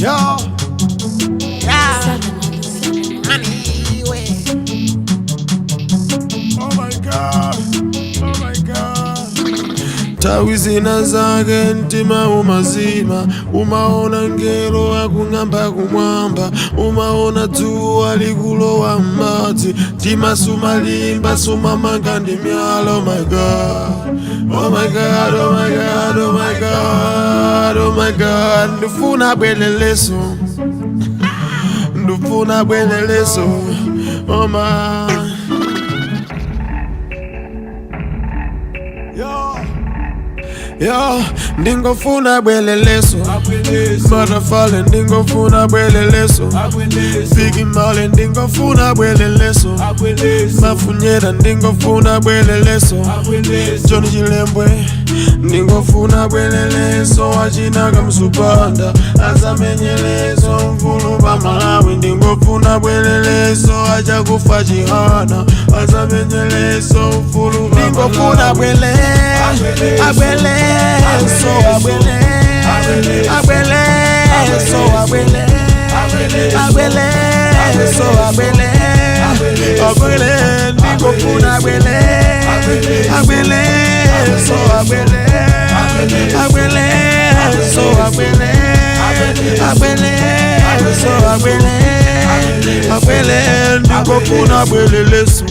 Yo. Yeah. Money way. Oh my God. Oh my God. Nthawi zina zake mtima umazima, umaona ngelo akung'amba kumwamba, umaona dzuwa likulowa m'madzi, mtima sumalimba, sumamanga ndi miyala. Oh my God, oh my God, oh my God, oh my God, oh my God. Ndifuna bweleleso, ndifuna bweleleso, oh my. Yo. Yo, ndingofuna bweleleso, Matafale, ndingofuna bweleleso, Biggie Marley, ndingofuna bweleleso, Mafunyeta, ndingofuna bweleleso, Johnny Chilembwe, ndingofuna bweleleso, achinaka msupanda azamenyeleso mvulu pa Malawi, ndingofuna bweleleso, achakufa Chihana azamenyeleso mvulu pa. Ndingofuna bwele abweleso, abwele abweleso, abwele abweleso, abwele abwele, ndingofuna bwele abweleso, abwele abweleso, abwele abweleso, abwele abwele, ndingofuna bweleleso,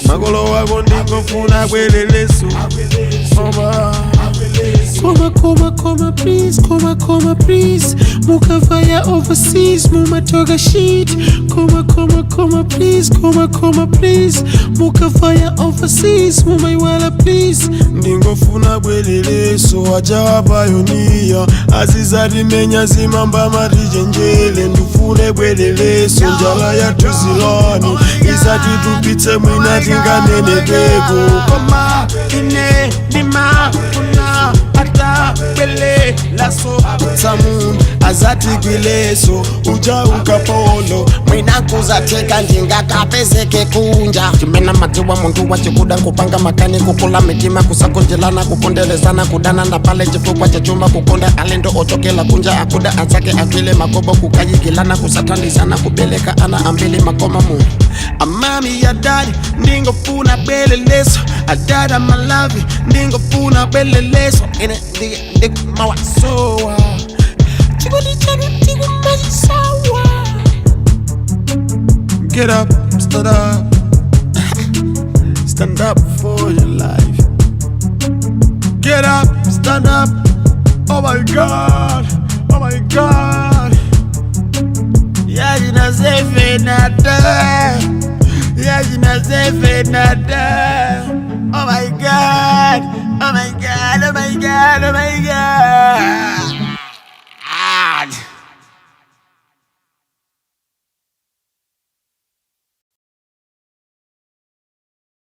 makolo wako, ndingofuna bweleleso. Oba. Koma, koma, koma, please, koma, koma, please. Mukavaya overseas, mumatoga shit. Koma, koma, koma, please, koma, koma, please. Mukavaya overseas, mumaiwala, please. Ndingofuna bweleleso, achawa payoniya azizatimenya zimamba matichenjele, ndifune bweleleso, njala yatuzilani isatitupitse, mwina tinganenepeko. Koma, ine, ndimafuna, ata, bwele, laso. Samun azatigwileso uja ukapolo. Mwina kuzatheka ndingakapezeke kunja chimena madziwa munthu wachikuda nkupanga makani, kukula mitima, kusagonjelana, kupondelezana, kudana na pale chifukwa cha chuma, kukonda alendo ochokela kunja, akuda anzake atwile makobo, kukayikilana, kusathandizana, kubeleka ana ambili makoma mu Amami ya daddy, ndingofuna bweleleso. Adada malavi, ndingofuna bweleleso. Ine ndikumawasowa chikondi chanu ndikumachisawa. Get up, stand up, stand up for your life. Get up, stand up. Oh my God, oh my God. Yajina sevenada, yajina sevenada. Oh my God, oh my God, oh my God, oh my.